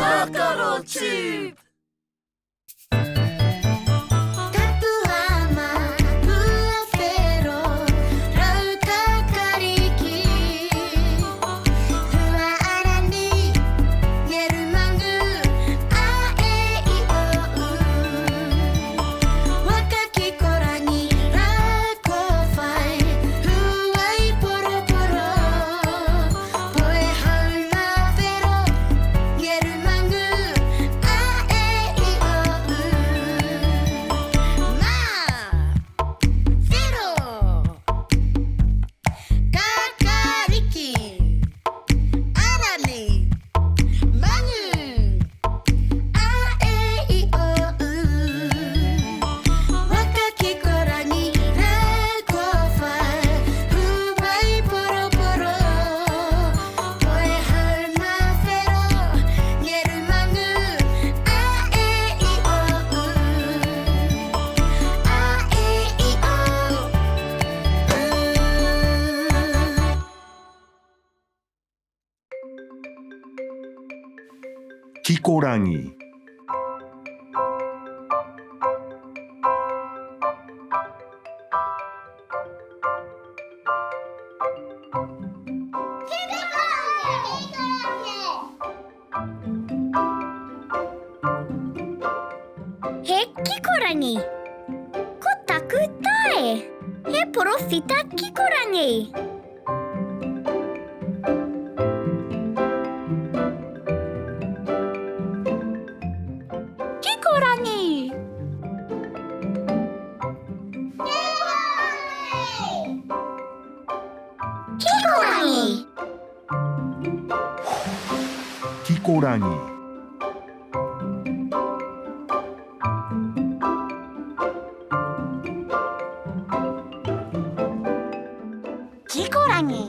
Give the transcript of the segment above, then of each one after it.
Tākaro Tube! Kikorangi. He kikorangi. Ko taku tae. He porowhita kikorangi. Kikorangi! Kikorangi! Kikorangi. Kikorangi.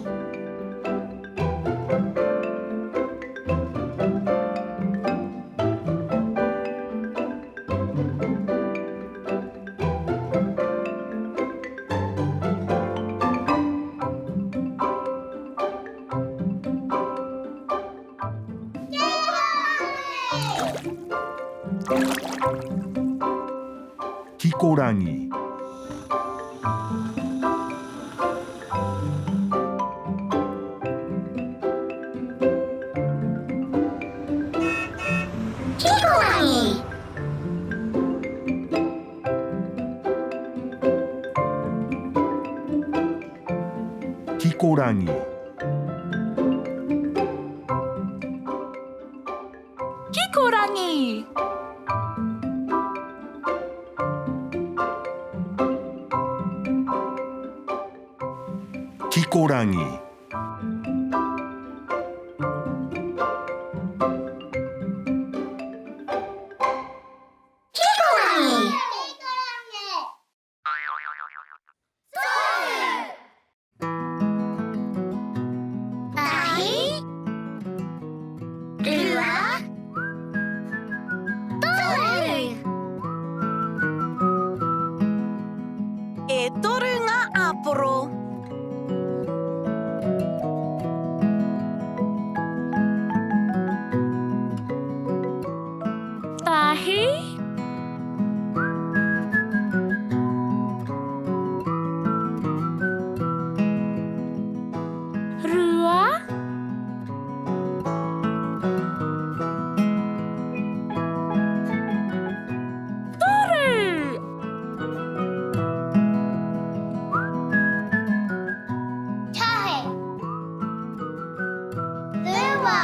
Kikorangi. Kikorangi. Kikorangi. Kikorangi. Kikorangi. Kikorangi. Tahi, rua, toru. E toru ngā āporo. Tahi. Rua. Toru. Tahi. Rua.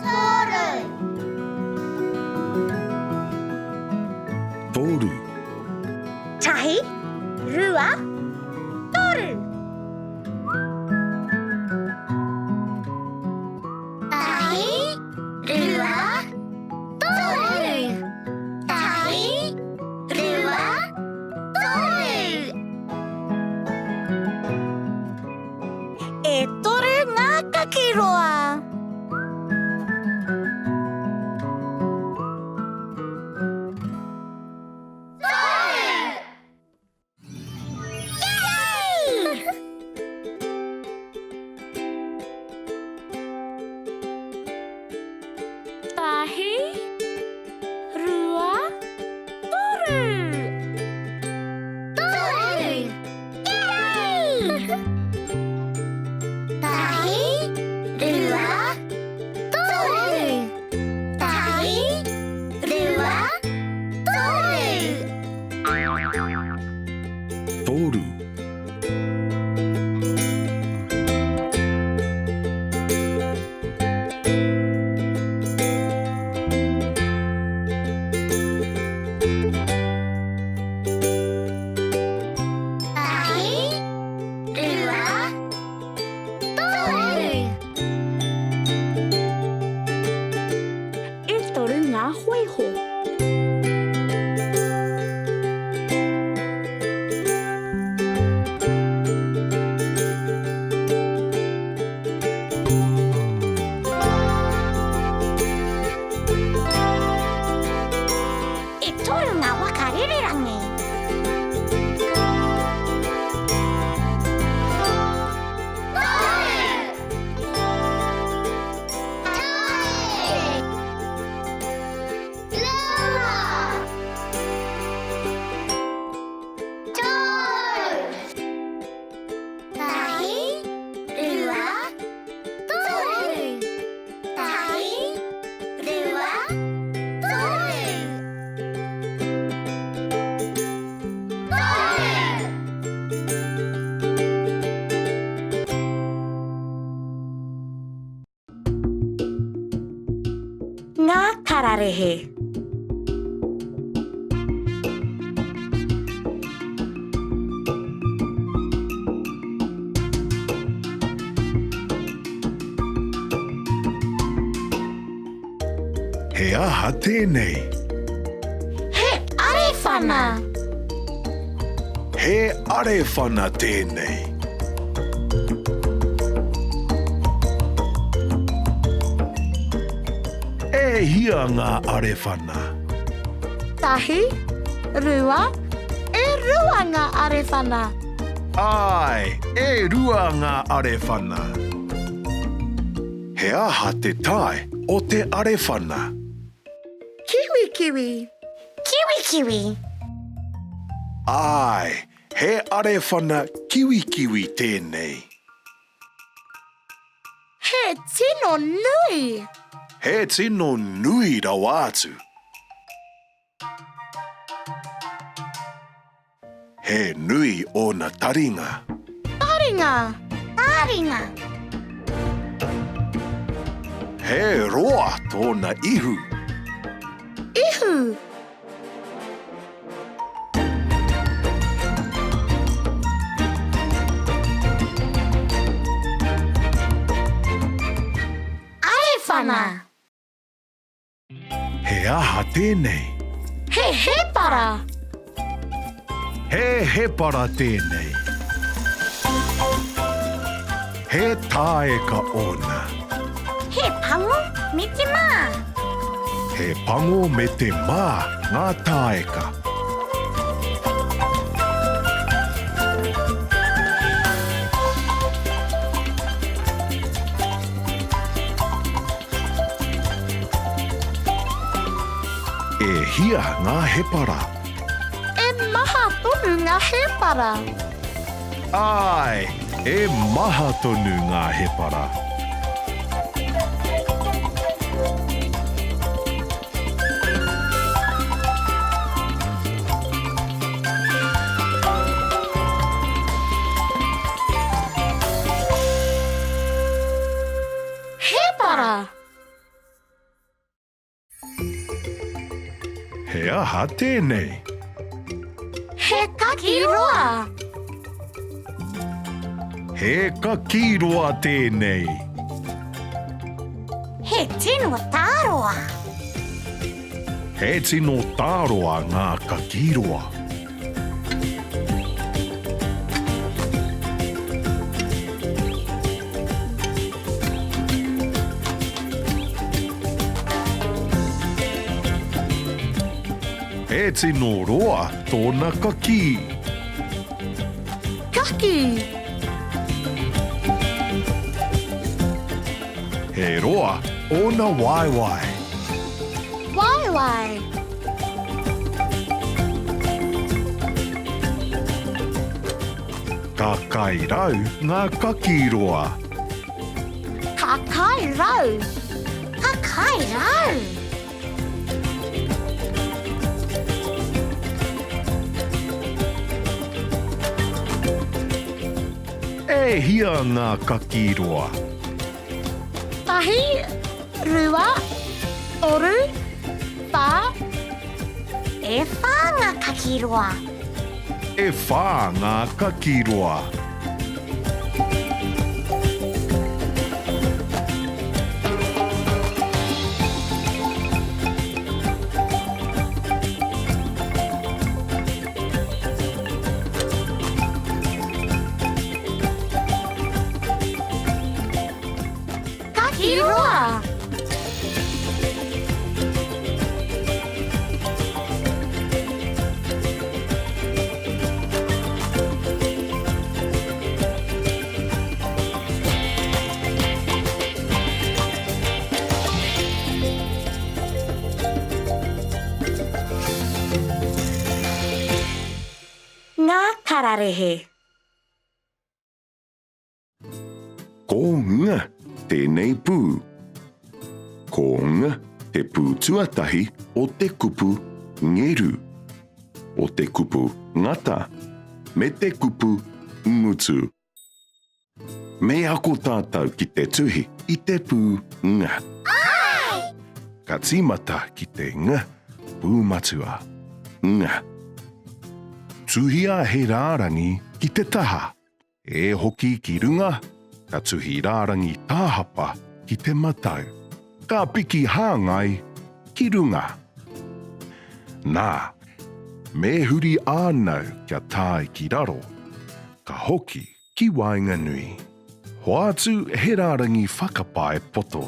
Toru. Toru. Tahi. Rua. Toru. Tahi. Rua. Toru. Tahi. Rua. Toru. E toru ngā kakiroa. Yay! Ngā kararehe. He aha tēnei? He arewhana. He arewhana tēnei. E hia ngā arewhana? Tahi, rua, e rua ngā arewhana. Āe, e rua ngā arewhana. He aha te tae o te arewhana? Kiwikiwi. Kiwikiwi. Āe, he arewhana kiwikiwi tēnei. He tino nui. He tino nui rawa atu. He nui ōna taringa. Taringa. Taringa. He roa tōna ihu. Ihu. Arewhana. He aha tēnei? He hēpara. He hēpara tēnei. He tāeka ōna. He pango me te mā. He pango me te mā ngā tāeka. E hia ngā hepara? E maha tonu ngā hepara. Āe, e maha tonu ngā hepara. Hēpara! He aha tēnei? He kaki roa. He kaki roa tēnei. He tino tāroa. He tino tāroa ngā kaki roa. He tino roa tōna kakī. Kakī. He roa ōna waewae. Waewae. Ka kai rau ngā kakī roa. Ka kai rau. Ka kai rau. E hia ngā kakī roa? Tahi, rua, toru, whā. E whā ngā kaki roa. E whā ngā kaki roa. Kaki roa! Ngā kararehe. Ko ng tēnei pū. Ko ng te pū tuatahi o te kupu ngeru, o te kupu ngata, me te kupu ngutu. Me ako tātou ki te tuhi i te pū ng. Ka tīmata ki te ng pūmatua. Ng. Tuhia he rārangi ki te taha. E hoki ki runga, ka tuhi rārangi tāhapa ki te matau. Ka piki hāngai ki runga. Nā, me huri ānau kia tae ki raro, ka hoki ki waenganui. Hoatu he rārangi whakapae poto.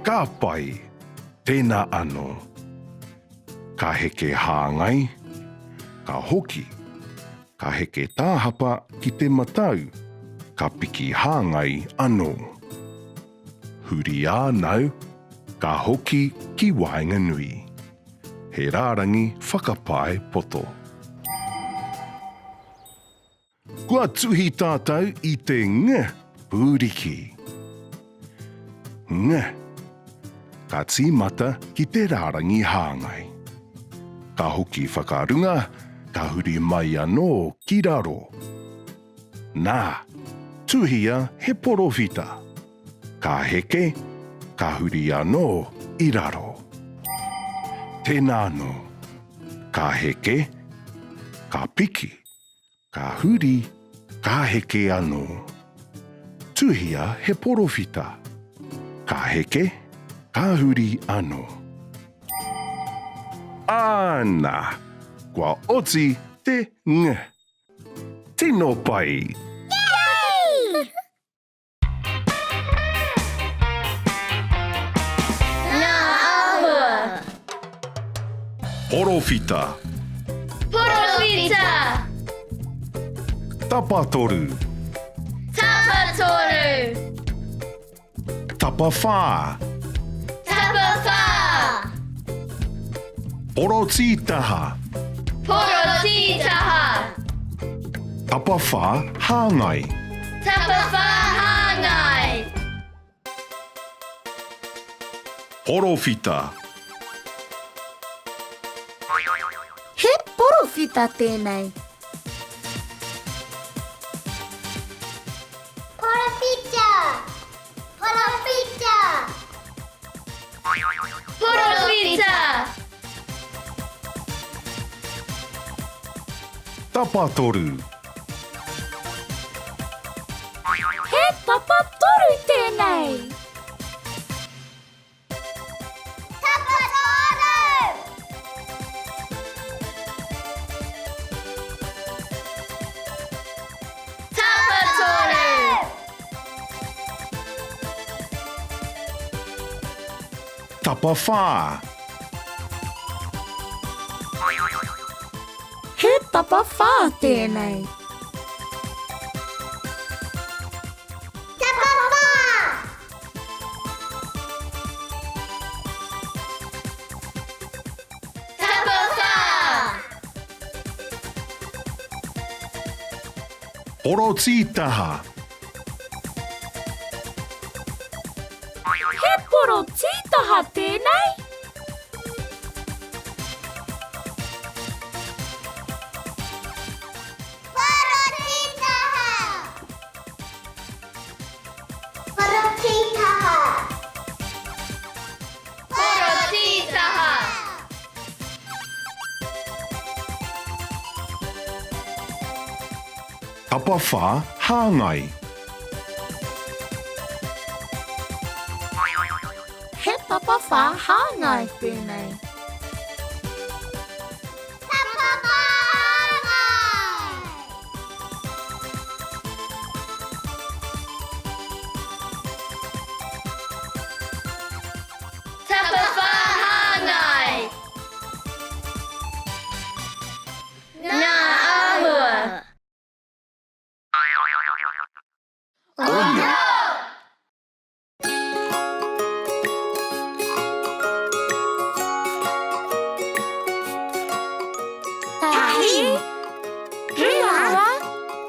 Ka pai, tēnā anō. Ka heke hāngai, ka hoki, ka heke tāhapa ki te matau, ka piki hāngai anō. Huri ānau, ka hoki ki waenganui. He rārangi whakapae poto. Kua tuhi tātou i te ng pūriki. Ng. Ka tīmata ki te rārangi hāngai. Ka hoki whakarunga, ka huri mai anō ki raro. Nā, tuhia he porowhita. Ka heke, ka huri anō i raro. Tēnā anō. Ka heke, ka piki, Ka huri, ka heke anō. Tuhia he porowhita. Ka heke, ka huri anō. Āna! Kua oti te ng. Tino pai! Yay! Ngā āhua. Porowhita. Porowhita. Tapatoru. Tapatoru. Tapawhā. Tapawhā. Porotītaha. Porotītaha. Tapawhā hāngai. Tapawhā hāngai. Porowhita. He porowhita tēnei. Porowhita! Porowhita! Porowhita! Tapatoru. He tapatoru tēnei. Tapatoru! Tapatoru! Tapawhā. He tapawhā tēnei. Tapawhā! Tapawhā! Porotītaha. He porotītaha tēnei? Porotītaha! Porotītaha! Porotītaha! Tapawhā hāngai. He tapawhā hāngai tēnei. Tapawhā hāngai! Tapawhā hāngai! Ngā āhua! Ono. Tahi, rua,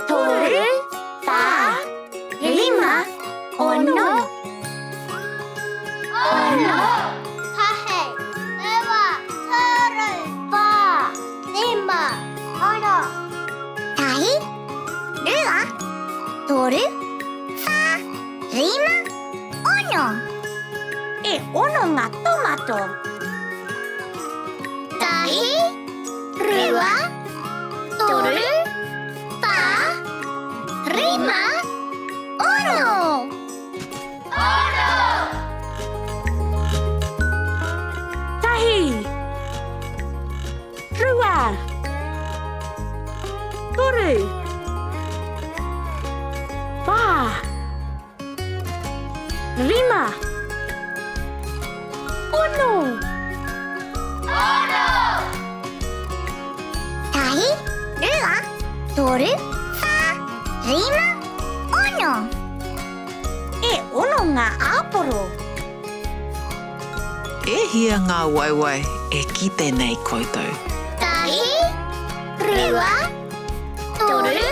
toru, whā, rima, ono. Ono. Tahi, rua, toru, whā, rima, ono. Tahi, rua, toru, whā, rima, ono. E ono ngā tomato. Tahi, rua, toru, whā, rima, ono! Ono! Tahi, rua, toru, whā, Rima. Ono. Ono! Tahi, rua, toru, whā, rima, ono. E ono ngā āporo. E hia ngā waewae e kite nei koutou? Tahi, rua, toru,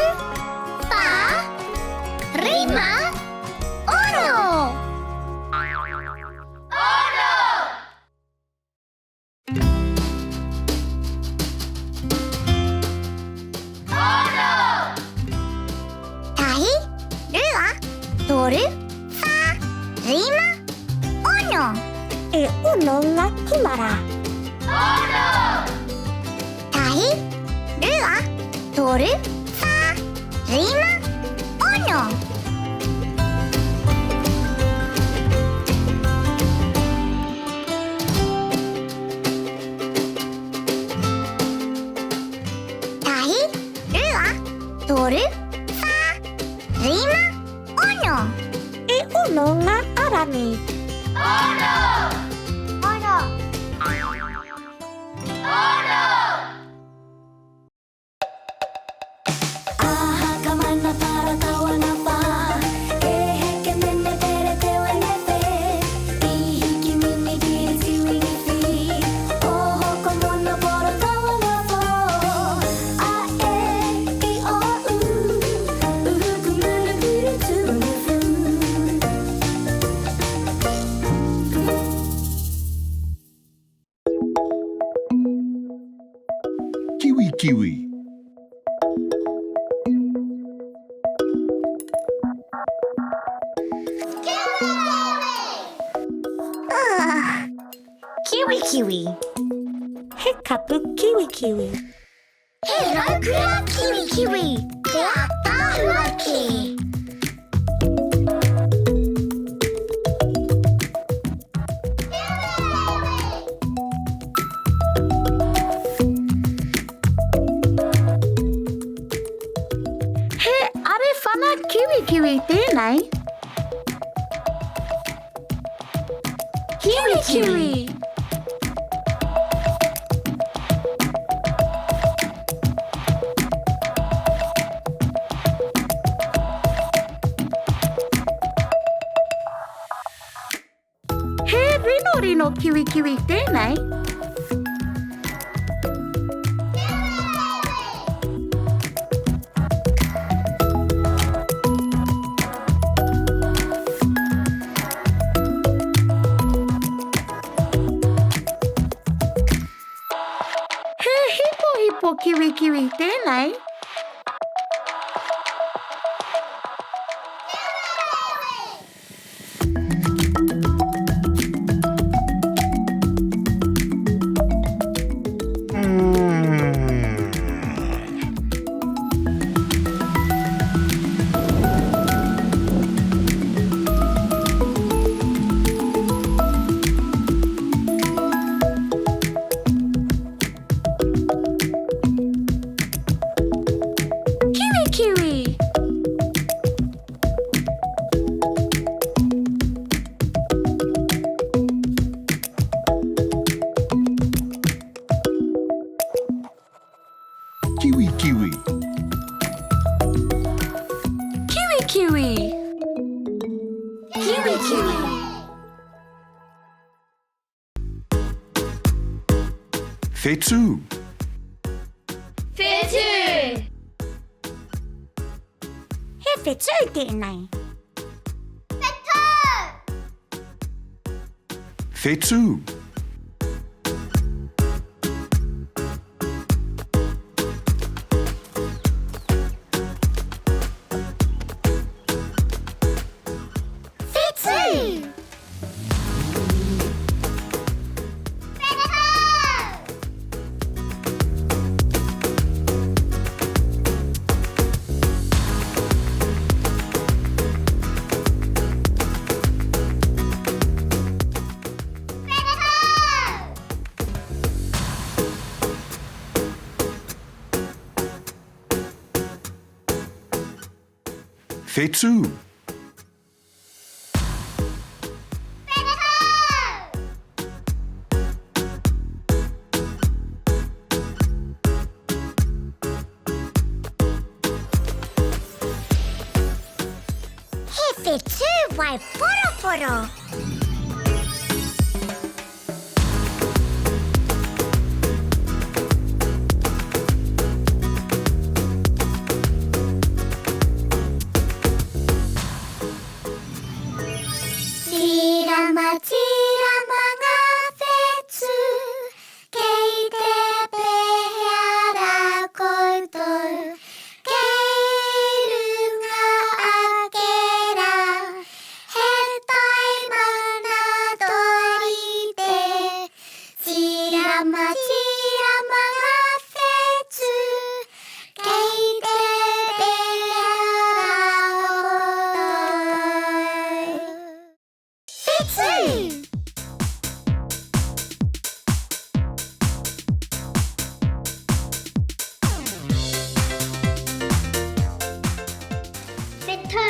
whā, rima, ono! Ono! Ono! Tahi, rua, toru, whā, rima, ono! E ono ngā kūmara. Ono! Tahi, rua, toru, whā, rima, ono! Tahi, rua, toru, whā, rima, ono! E ono ngā arani. Ono! Ono! Ono! Kiwikiwi. Kiwikiwi. He kapu kiwikiwi. He raukura kiwikiwi. Te ātaahua kē. He arewhana kiwikiwi tēnei. Kiwikiwi! He rinorino kiwikiwi tēnei. He hipohipo kiwikiwi tēnei. Kiwikiwi! Kiwikiwi. Kiwikiwi! Kiwikiwi! Whetū. Whetū! He whetū tēnei. Whetū! Whetū. Whetū! Whetū. He whetū waiporoporo. Tīrama, tīrama ngā whetū, kei te pēhea rā koutou, kei runga ake rā, he taimana tōrite. Tīrama, tīrama ngā whetū, Kei te pēhea rā koutou? Whetū! Whetū!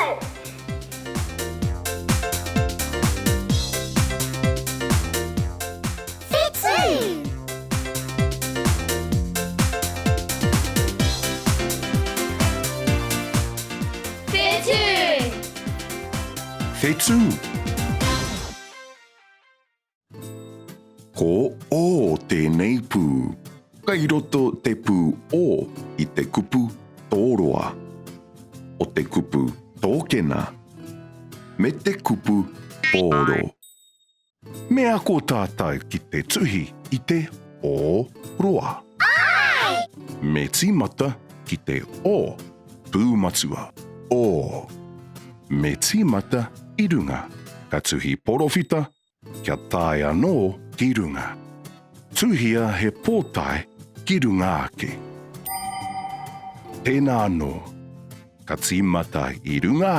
Whetū! Whetū! Whetū. Ko ō tēnei pū. Kei roto te pū ō i te kupu tōroa, o te kupu tōkena, me te kupu pōro. Me ako tātou ki te tuhi i te ō roa. Āe! Me tīmata ki te ō pūmatua, ō. Me tīmata i runga. Ka tuhi porowhita kia tae anō ki runga. Tuhia he pōtae ki runga ake. Tēnā anō. Ka tīmata i runga,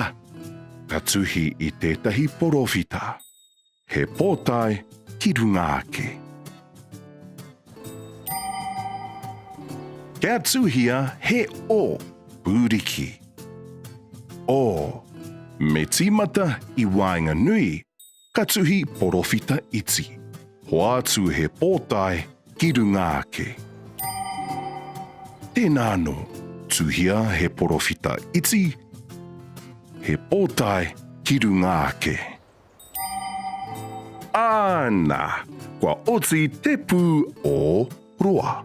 ka tuhi i tētahi porowhita. He pōtae ki runga ake. Kia tuhia he o pūriki. O. Me tīmata i waenganui, ka tuhi porowhita iti. Hoatu he pōtae ki runga ake. Tēnā anō, tuhia he porowhita iti, he pōtae ki runga ake. Āna, kua oti te pū o Roa.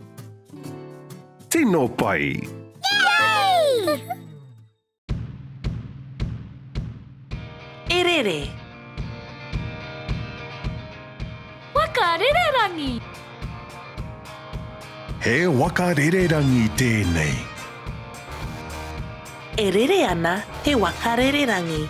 Tino pai! Yay! E rere. Waka rererangi. He waka rererangi tēnei. E rere ana te waka rererangi.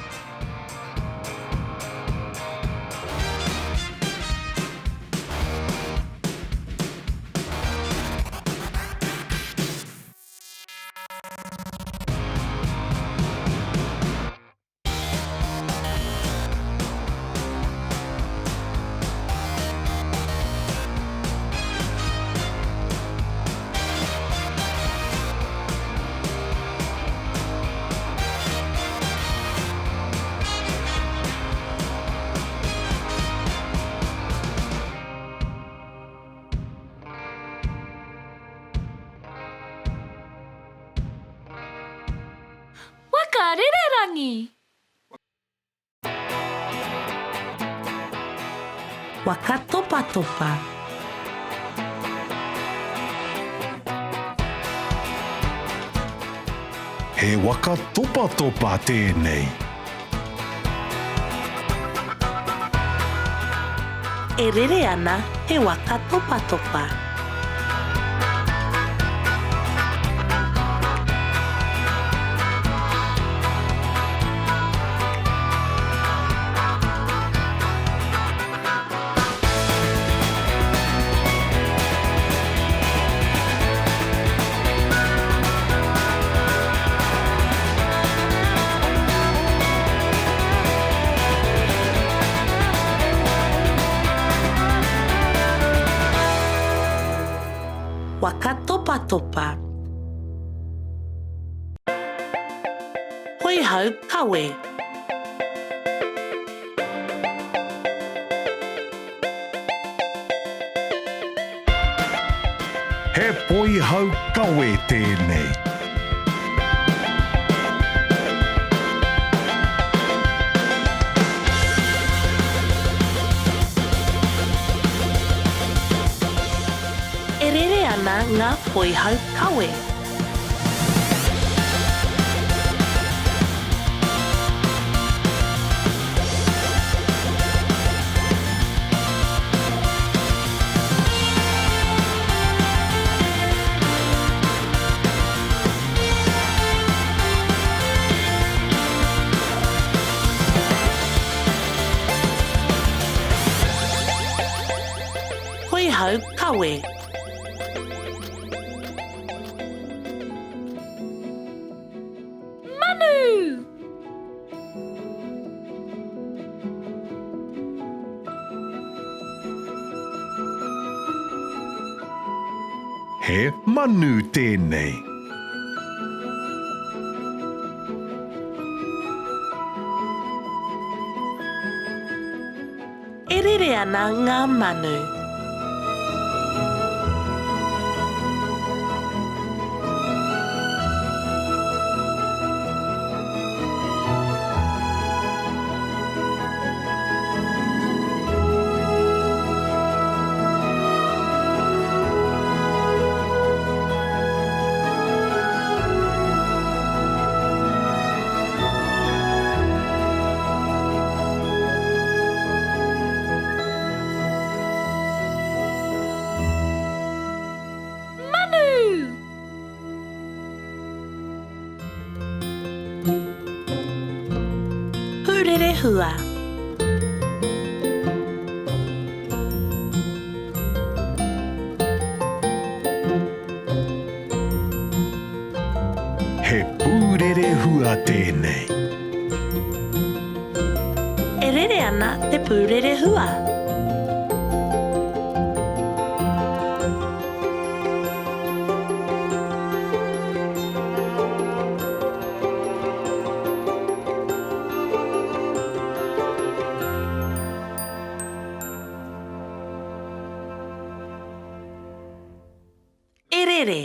Waka rererangi! Waka topatopa. He waka topatopa tēnei. E rere ana te waka topatopa. Waka topatopa. Hoi hau. Poihau kawe. He poihau kawe tēnei. E rere ana ngā poihau kawe. Poihau kawe. Manu! He manu tēnei. E rere ana ngā manu. Manu! Pūrerehua. He pūrerehua tēnei. E rere ana te pūrerehua. E rere.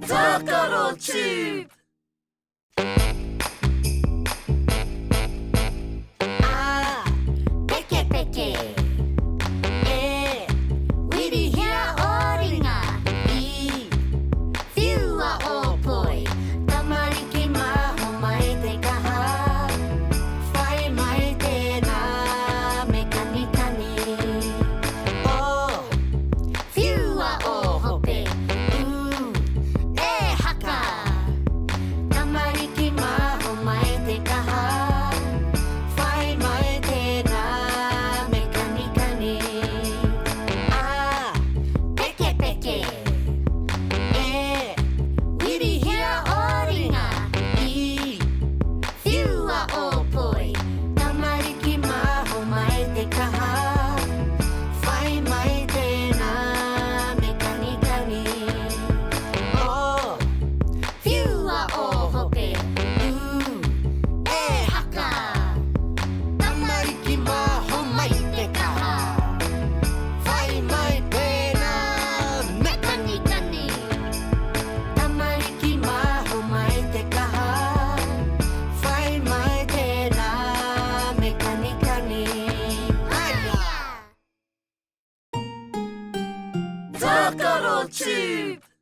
Tākaro Tube! A, pekepeke. E, wirihia ō ringa. I, whiua ō poi. Tamariki mā, homai te kaha. Whai mai tēnā me kanikani. O, Whiua ō hope, ū, e haka! Tamariki mā, homai te kaha, whai mai tēnā me kanikani. A, pekepeke, e, wirihia ō ringa, i, whiua ō poi. Tamariki mā, homai te kaha. Whai mai tēnā me kanikani. Oh, whiua ō hope, ū, e haka. Tamariki mā, homai te kaha. Whai mai tēnā me kanikani. Tamariki mā, homai te kaha. Whai mai tēnā me kanikani. Haia! Tākaro Tube!